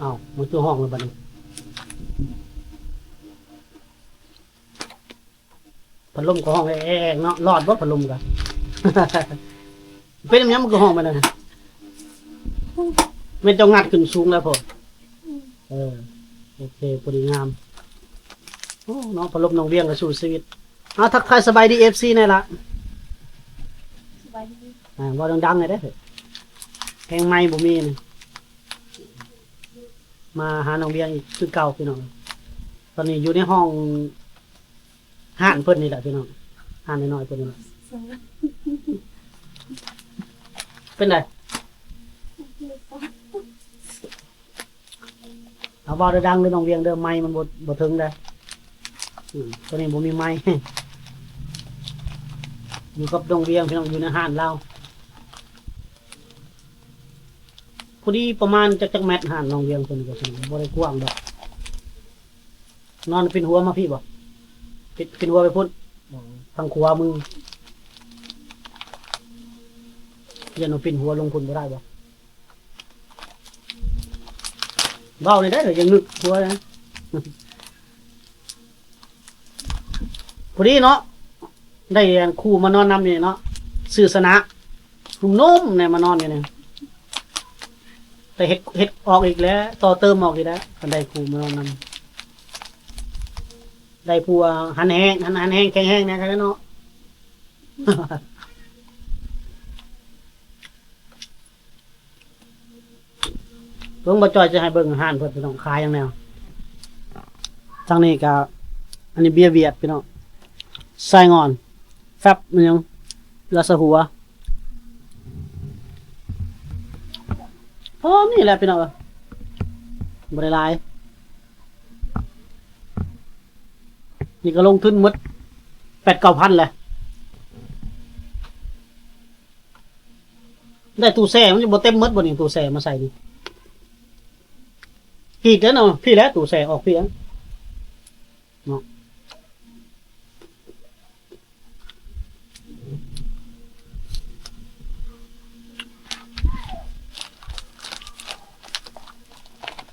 ອ້າວ ມັນຄືຮ້ອງແລ້ວບັດນີ້. ພັດລົມກໍຮ້ອງແອກໆເນາະ. ລອດບໍ່ພັດລົມກະ? ເປັນຫຍັງມັນຄືຮ້ອງປານນັ້ນ? ແມ່ນເຈົ້າງັດຂຶ້ນສູງແລ້ວໂພດ. ເອີ ໂອເຄ ພໍດີງາມ. ໂອ້ ເນາະ ພັດລົມນ້ອງວຽງກໍສູ້ຊີວິດ. ເອົາ ທັກທາຍສະບາຍດີເອັຟຊີແດ່ລະ. ສະບາຍດີ. ອ່າ ເວົ້າດັງໆແດ່ເດີ ແຮງໄມບໍ່ມີນະ. ມາຫານ້ອງວຽງອີກຄືເກົ່າພີ່ນ້ອງ. ຕອນນີ້ຢູ່ໃນຫ້ອງຮ້ານເພິ່ນນີ້ແຫຼະພີ່ນ້ອງ ຮ້ານນ້ອຍໆເພິ່ນນີ້ແຫຼະ. ເປັນໃດ? ເອົາ ເວົ້າດັງໆເດີນ້ອງວຽງເດີ ໄມມັນບໍ່ ບໍ່ເຖິງເດ້. ອືມ ໂຕນີ້ບໍ່ມີໄມ. ຢູ່ກັບນ້ອງວຽງພີ່ນ້ອງ ຢູ່ໃນຮ້ານລາວ. ພໍດີປະມານຈັກ ຈັກແມັດ ຮ້ານນ້ອງວຽງເພິ່ນກໍບໍ່ໄດ້ກວ້າງດອກ. ນອນປິ່ນຫົວມາພີ້ບໍ່? ປິ່ນ ປິ່ນຫົວໄປພຸ້ນ ທາງຂວາມື. ຢ້ານວ່າປິ່ນຫົວລົງພຸ້ນບໍ່ໄດ້ບໍ່? ເວົ້ານີ້ໄດ້ ຢ່າງນຶກຫົວນະ. ພໍດີເນາະ ໄດ້ອັນຄູ່ມານອນນຳນີ້ເນາະ ຊື່ຊະນະ ໜຸ່ມໆແນ່ມານອນຢູ່ນີ້. ໄດ້ເຮັດ ເຮັດອອກອີກແລ້ວ ຕໍ່ເຕີມອອກອີກແລ້ວ ຄັນໄດ້ຄູ່ມານອນນຳ. ໄດ້ຜູ້ ອາ ຫັນແຮງ ຫັນ ຫັນແຮງແຂງແຮງແນ່ຄັນເນາະ. ເບິ່ງ ບ່າວຈ້ອຍຈະໃຫ້ເບິ່ງຮ້ານເພິ່ນ ພີ່ນ້ອງ ຂາຍຫຍັງແນວ. ທາງນີ້ກະ ອັນນີ້ເບຍຫວຽດພີ່ນ້ອງ ໄສ້ງອນ ແຟັບ ມັນຫຍັງ ລາຊະຫົວ ພໍມີແຫຼະພີ່ນ້ອງເອີຍ ບໍ່ໄດ້ຫຼາຍ. ນີ້ກໍລົງທຶນໝົດແປດເກົ້າພັນແຫຼະ. ໄດ້ຕູ້ແຊ່ ມັນຈະບໍ່ເຕັມໝົດບໍ່ນີ້ ຕູ້ແຊ່ມາໃສ່ນີ້? ຮີດແລ້ວເນາະ ພີ້ແຫຼະ ຕູ້ແຊ່ອອກພີ້ເນາະ.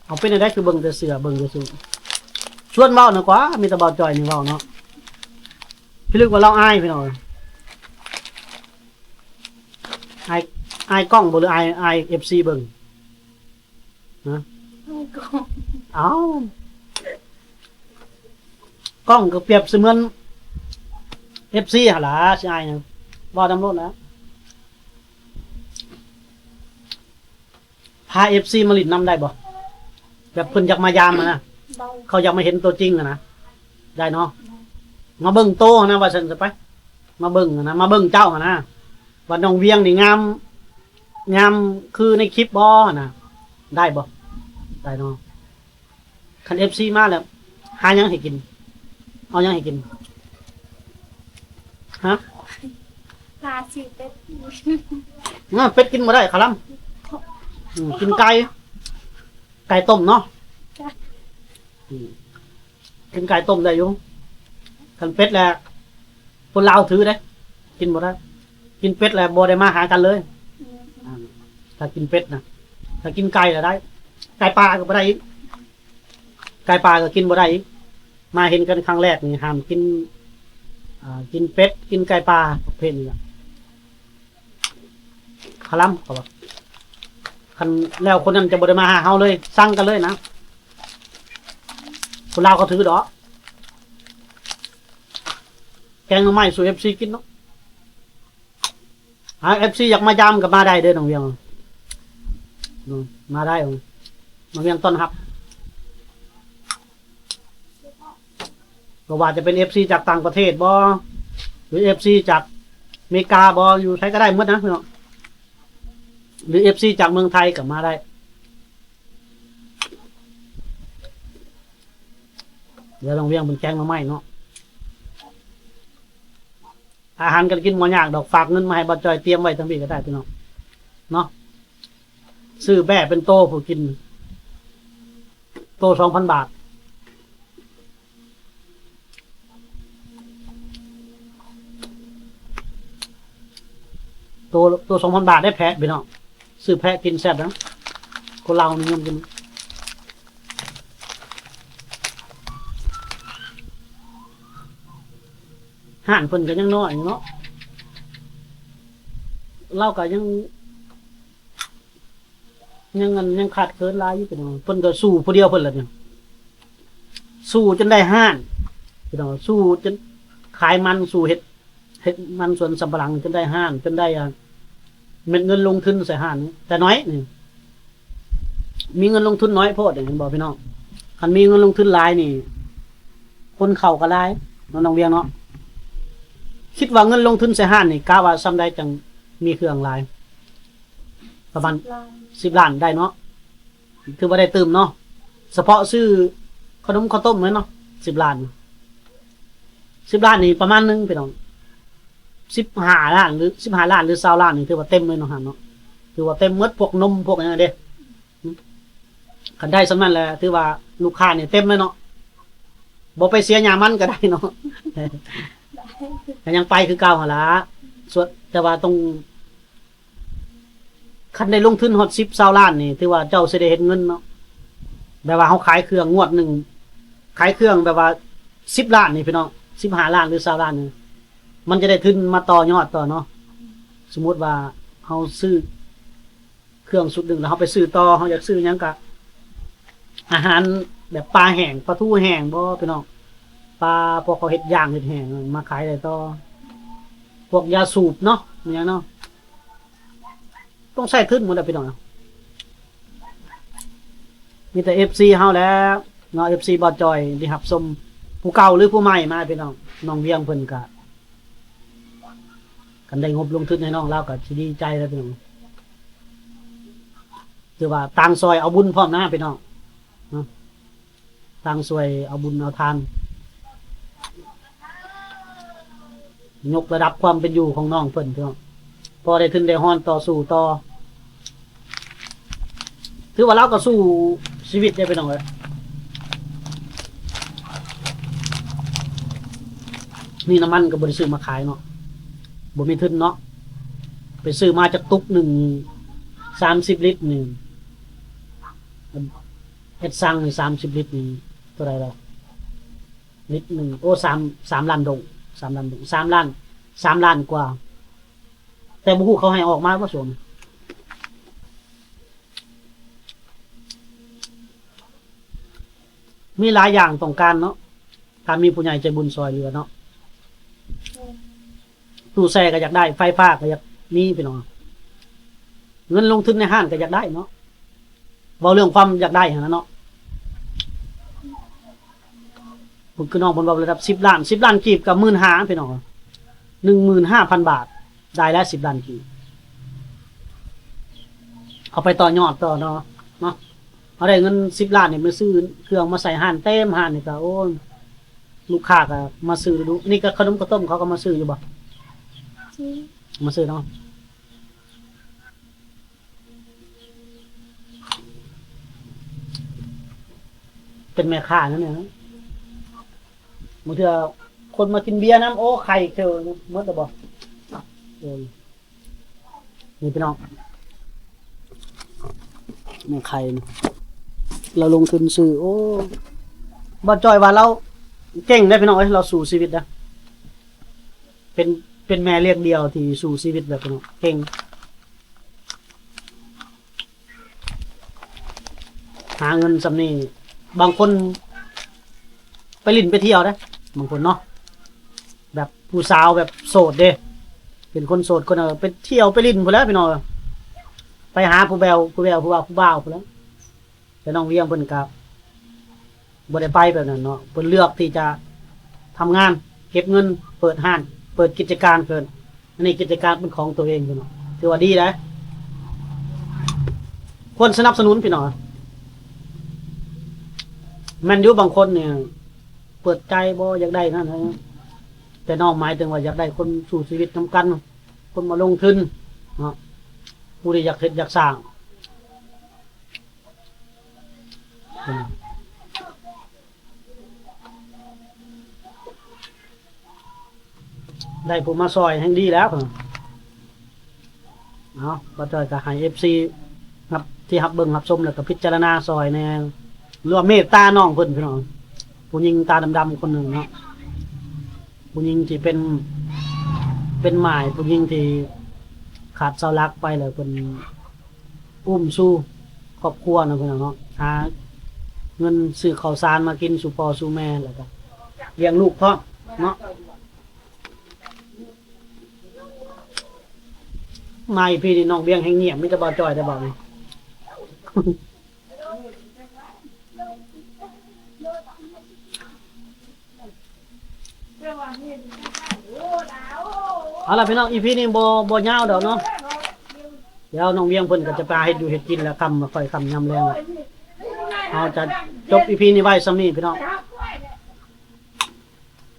ເອົາ ເປັນແນວໃດ ຄືເບິ່ງແຕ່ເສື້ອ ເບິ່ງແຕ່ຊຸດ ຊວນເວົ້ານະກວ່າ ມີແຕ່ບ່າວຈ້ອຍນີ້ເວົ້າເນາະ. ພິລຶກວ່າລາວອາຍ ພີ່ນ້ອງເອີຍ. ອາຍ ອາຍກ້ອງບໍ່ ຫຼື ອາຍ ອາຍເອັຟຊີເບິ່ງ? ຮະ? ອາຍກ້ອງ. ເອົ້າ ກ້ອງກໍປຽບສະເໝືອນເອັຟຊີຫັ້ນລະ ຊິອາຍຫຍັງ ເວົ້ານຳໂລດນະ. ພາເອັຟຊີມາຫຼິ້ນນຳໄດ້ບໍ່? ແບບເພິ່ນຢາກມາຢາມຫັ້ນນະ ໄດ້. ເຂົາຢາກມາເຫັນຕົວຈິງຫັ້ນນະ ໄດ້ເນາະ. ໄດ້. ມາເບິ່ງໂຕຫັ້ນນະ ວ່າຊັ້ນຊະໄປ ມາເບິ່ງຫັ້ນນະ ມາເບິ່ງເຈົ້າຫັ້ນນະ ວ່ານ້ອງວຽງນີ້ງາມ ງາມຄືໃນຄລິບບໍ່ຫັ້ນນະ ໄດ້ບໍ່? ໄດ້ເນາະ. ຄັນເອັຟຊີມາແລ້ວ ຫາຫຍັງໃຫ້ກິນ? ເອົາຫຍັງໃຫ້ກິນ? ຮະ? ພາຊື້ເປັດ. ເອີ ເປັດກິນບໍ່ໄດ້ ຄະລຳ. ອືມ ກິນໄກ່ ໄກ່ຕົ້ມເນາະ. ອືມ ກິນໄກ່ຕົ້ມໄດ້ຢູ່. ຄັນເປັດແລ້ວ ຄົນລາວຖືເດ້ ກິນບໍ່ໄດ້. ກິນເປັດແລ້ວບໍ່ໄດ້ມາຫາກັນເລີຍ. ອືມ ອ່າ ຖ້າກິນເປັດນະ ຖ້າກິນໄກ່ລະໄດ້. ໄກ່ປ່າກໍບໍ່ໄດ້ອີກ ໄກ່ປ່າກໍກິນບໍ່ໄດ້ອີກ. ມາເຫັນກັນຄັ້ງແລກນີ້ ຫ້າມກິນ ອ່າ ກິນເປັດ ກິນໄກ່ປ່າ ປະເພດນີ້ລະ ຄະລຳ ເຂົາວ່າ. ຄັນແລ້ວຄົນນັ້ນຈະບໍ່ໄດ້ມາຫາເຮົາເລີຍ ຊັງກັນເລີຍນະ. ຄົນລາວເຂົາຖືດອກ. ແກງໜໍ່ໄມ້ສູ່ເອັຟຊີກິນເນາະ. ຫາເອັຟຊີຢາກມາຢາມກໍມາໄດ້ເດີນ້ອງວຽງ. ອືມ ມາໄດ້ ນ້ອງວຽງຕ້ອນຮັບ. ບໍ່ວ່າຈະເປັນເອັຟຊີຈາກຕ່າງປະເທດບໍ ຫຼື ເອັຟຊີຈາກເມກາບໍ ຢູ່ໃສກໍໄດ້ໝົດນະພີ່ນ້ອງ ຫຼື ເອັຟຊີຈາກເມືອງໄທກໍມາໄດ້. ດຽວນ້ອງວຽງເພິ່ນແກງໜໍ່ໄມ້ເນາະ. ອາຫານການກິນບໍ່ຍາກດອກ ຝາກເງິນມາໃຫ້ບ່າວຈ້ອຍຕຽມໄວ້ທັງພີ້ກໍໄດ້ພີ່ນ້ອງເນາະ. ຊື້ແບ້ເປັນໂຕຜູ້ກິນ ໂຕສອງພັນບາດ ໂຕ ໂຕສອງພັນບາດໄດ້ແພະພີ່ນ້ອງ. ຊື້ແພະກິນແຊບນະ ຄົນລາວນິຍົມກິນ. ຮ້ານເພິ່ນກໍຍັງນ້ອຍຢູ່ເນາະ ລາວກໍຍັງ ຍັງອັນ ຍັງຂາດເຂີນຫຼາຍຢູ່ ພີ່ນ້ອງ. ເພິ່ນກໍສູ້ຜູ້ດຽວເພິ່ນລະນີ້ ສູ້ຈົນໄດ້ຮ້ານ ພີ່ນ້ອງ ສູ້ຈົນຂາຍມັນ ສູ້ເຮັດ ເຮັດມັນສວນສຳປະຫຼັງຈົນໄດ້ຮ້ານ ຈົນໄດ້ ອ່າ ເມັດເງິນລົງທຶນໃສ່ຮ້ານແຕ່ນ້ອຍນີ້ ມີເງິນລົງທຶນນ້ອຍໂພດ ເຫັນບໍ່ພີ່ນ້ອງ? ຄັນມີເງິນລົງທຶນຫຼາຍນີ້ ຄົນເຂົ້າກໍຫຼາຍເນາະ ນ້ອງວຽງເນາະ. ຄິດວ່າເງິນລົງທຶນໃສ່ຮ້ານນີ້ ກະວ່າສ່ຳໃດຈັ່ງມີເຄື່ອງຫຼາຍ? ປະມານສິບລ້ານ ສິບລ້ານໄດ້ເນາະ ຖືວ່າໄດ້ຕື່ມເນາະ ສະເພາະຊື້ຂະໜົມເຂົ້າຕົ້ມເລີຍເນາະ ສິບລ້ານ ສິບລ້ານນີ້ປະມານໜຶ່ງພີ່ນ້ອງ ສິບຫ້າລ້ານ ຫຼື ສິບຫ້າລ້ານ ຫຼື ຊາວລ້ານນີ້ ຖືວ່າເຕັມເລີຍເນາະ ຮ້ານເນາະ ຖືວ່າເຕັມໝົດ ພວກນົມພວກຫຍັງເດ້. ຄັນໄດ້ສ່ຳນັ້ນແຫຼະ ຖືວ່າລູກຄ້ານີ້ເຕັມເລີຍເນາະ ບໍ່ໄປເສຍຫຍ້າມັນກໍໄດ້ເນາະ ກໍຍັງໄປຄືເກົ່າຫັ້ນລະ ສ່ວນ ແຕ່ວ່າຕ້ອງ ຄັນໄດ້ລົງທຶນຮອດສິບ ຊາວລ້ານນີ້ ຖືວ່າເຈົ້າຊິໄດ້ເຮັດເງິນເນາະ ແບບວ່າເຮົາຂາຍເຄື່ອງງວດໜຶ່ງ ຂາຍເຄື່ອງແບບວ່າສິບລ້ານນີ້ພີ່ນ້ອງ ສິບຫ້າລ້ານ ຫຼື ຊາວລ້ານນີ້ ມັນຈະໄດ້ທຶນມາຕໍ່ຍອດຕໍ່ເນາະ. ສົມມຸດວ່າເຮົາຊື້ເຄື່ອງຊຸດໜຶ່ງ ແລ້ວເຮົາໄປຊື້ຕໍ່ ເຮົາຢາກຊື້ຫຍັງກະ ອາຫານແບບປາແຫ້ງ ປາທູແຫ້ງບໍພີ່ນ້ອງ ປາພວກເຂົາເຮັດຢ່າງເຮັດແຫ້ງມາຂາຍໄດ້ຕໍ່ ພວກຢາສູບເນາະ ມີຫຍັງເນາະ ຕ້ອງໃຊ້ທຶນໝົດແຫຼະພີ່ນ້ອງ. ມີແຕ່ເອັຟຊີເຮົາແຫຼະເນາະ ເອັຟຊີບ່າວຈ່ອຍທີ່ຮັບຊົມ ຜູ້ເກົ່າ ຫຼື ຜູ້ໃໝ່ມາພີ່ນ້ອງ ນ້ອງວຽງເພິ່ນກະ ຄັນໄດ້ງົບລົງທຶນໃຫ້ນ້ອງລາວກໍຊິດີໃຈແລ້ວພີ່ນ້ອງ ຖືວ່າຕ່າງຊ່ອຍເອົາບຸນພ້ອມນະພີ່ນ້ອງເນາະ ຕ່າງຊ່ອຍເອົາບຸນເອົາທານ ຍົກລະດັບຄວາມເປັນຢູ່ຂອງນ້ອງເພິ່ນພີ່ນ້ອງ ພໍໄດ້ທຶນໄດ້ຮອນຕໍ່ສູ້ຕໍ່ ຖືວ່າລາວກໍສູ້ຊີວິດເດ້ພີ່ນ້ອງເອີຍ ນີ້ນ້ຳມັນກໍບໍ່ໄດ້ຊື້ມາຂາຍເນາະ ບໍ່ມີທຶນເນາະ ໄປຊື້ມາຈັກຕຸກໜຶ່ງ ສາມສິບລິດນີ້ ເຮັດຊັງນີ້ ສາມສິບລິດນີ້ ເທົ່າໃດລະ ລິດໜຶ່ງ ໂອ້ ສາມ ສາມລ້ານດົງ ສາມລ້ານດົງ ສາມລ້ານ ສາມລ້ານກວ່າ ແຕ່ບໍ່ຮູ້ເຂົາໃຫ້ອອກມາບໍ່ຊ່ວງນີ້ ມີຫຼາຍຢ່າງຕ້ອງການເນາະ ຖ້າມີຜູ້ໃຫຍ່ໃຈບຸນຊ່ອຍເຫຼືອເນາະ ຕູ້ແຊ່ກໍຢາກໄດ້ ໄຟຟ້າກໍຢາກມີພີ່ນ້ອງ ເງິນລົງທຶນໃນຮ້ານກໍຢາກໄດ້ເນາະ ເວົ້າເລື່ອງຄວາມຢາກໄດ້ຫັ້ນນະເນາະ ຄືນ້ອງເພິ່ນເວົ້າລະດັບສິບລ້ານ ສິບລ້ານກີບກໍໝື່ນຫ້າພີ່ນ້ອງ ໜຶ່ງໝື່ນຫ້າພັນບາດ ໄດ້ແລ້ວສິບລ້ານກີບ ເອົາໄປຕໍ່ຍອດຕໍ່ເນາະ ເນາະ ເຮົາໄດ້ເງິນສິບລ້ານນີ້ມາຊື້ເຄື່ອງມາໃສ່ຮ້ານ ເຕັມຮ້ານນີ້ກໍ ໂອ້ຍ ລູກຄ້າກໍມາຊື້ດູ ນີ້ກໍຂະໜົມເຂົ້າຕົ້ມເຂົາກໍມາຊື້ຢູ່ບໍ່? ຊື້ ມາຊື້ເນາະ ເປັນແມ່ຄ້ານັ້ນແຫຼະ ບາງເທື່ອຄົນມາກິນເບຍນຳ ໂອ້ ໄຂ່ເຂີວໝົດແລ້ວບໍ່? ເອີ ນີ້ພີ່ນ້ອງ ແມ່ໄຂ່ ລາວລົງທຶນຊື້ ໂອ້ ບ່າວຈ່ອຍວ່າລາວເກັ່ງເດ້ພີ່ນ້ອງເອີຍ ລາວສູ້ຊີວິດເດ້ ເປັນ ເປັນແມ່ລ້ຽງດ່ຽວທີ່ສູ້ຊີວິດແບບ ພີ່ນ້ອງ ເກັ່ງ ຫາເງິນສ່ຳນີ້ ບາງຄົນໄປຫຼິ້ນໄປທ່ຽວເດ້ ບາງຄົນເນາະ ແບບຜູ້ສາວແບບໂສດເດ້ ເປັນຄົນໂສດຄົນໜຶ່ງ ໄປທ່ຽວໄປຫຼິ້ນພຸ້ນແຫຼະພີ່ນ້ອງ ໄປຫາຜູ້ແບວ ຜູ້ແບວ ຜູ້ບ່າວ ຜູ້ບ່າວພຸ້ນແຫຼະ ແຕ່ນ້ອງວຽງເພິ່ນກໍບໍ່ໄດ້ໄປແບບນັ້ນເນາະ ເພິ່ນເລືອກທີ່ຈະທຳງານ ເກັບເງິນ ເປີດຮ້ານ ເປີດກິດຈະການເພິ່ນ ອັນນີ້ກິດຈະການເປັນຂອງຕົວເອງເນາະ ຖືວ່າດີເດ້ ຄວນສະໜັບສະໜູນພີ່ນ້ອງ ແມ່ນຢູ່ ບາງຄົນນີ້ເປີດໃຈບໍ່ຢາກໄດ້ນັ້ນ ແຕ່ນ້ອງໝາຍເຖິງວ່າຢາກໄດ້ຄົນສູ້ຊີວິດນຳກັນ ຄົນມາລົງທຶນເນາະ ຜູ້ທີ່ຢາກເຮັດຢາກສ້າງ ໄດ້ຜູ້ມາຊ່ອຍແຮ່ງດີແລ້ວ ເອົາ ບ່າວຈ່ອຍກໍໃຫ້ເອັຟຊີ ຮັບ ທີ່ຮັບເບິ່ງຮັບຊົມ ແລ້ວກໍພິຈາລະນາຊ່ອຍແດ່ ຫຼືວ່າເມດຕານ້ອງເພິ່ນພີ່ນ້ອງ ຜູ້ຍິງຕາດຳໆຄົນໜຶ່ງເນາະ ຜູ້ຍິງທີ່ເປັນ ເປັນໝ້າຍ ຜູ້ຍິງທີ່ຂາດເສົາຫຼັກໄປແລ້ວ ເພິ່ນອຸ້ມຊູ່ຄອບຄົວເນາະ ພີ່ນ້ອງເນາະ ຫາເງິນຊື້ເຂົ້າສານມາກິນສູ່ພໍ່ສູ່ແມ່ ແລ້ວກໍລ້ຽງລູກພ້ອມເນາະ. ມາອີພີນີ້ນ້ອງວຽງແຮ່ງງຽບ ມີແຕ່ບ່າວຈ້ອຍແຕ່ບ່າວນີ້. ເອົາລະພີ່ນ້ອງ ອີພີນີ້ບໍ່ ບໍ່ຍາວດອກເນາະ ດຽວນ້ອງວຽງເພິ່ນກໍຈະໄປຫາເຮັດຢູ່ເຮັດກິນແລ້ວ ຄ່ຳ ຄ່ອຍຄ່ຳຍາມແລງ ເຮົາຈະຈົບອີພີນີ້ໄວ້ສ່ຳນີ້ພີ່ນ້ອງ.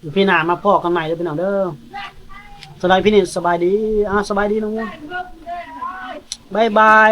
ອີພີໜ້າມາພໍ້ກັນໃໝ່ເດີພີ່ນ້ອງເດີ. ສຳລັບອີພີນີ້ສະບາຍດີ ອ່າ ສະບາຍດີນ້ອງວຽງ ບາຍບາຍ.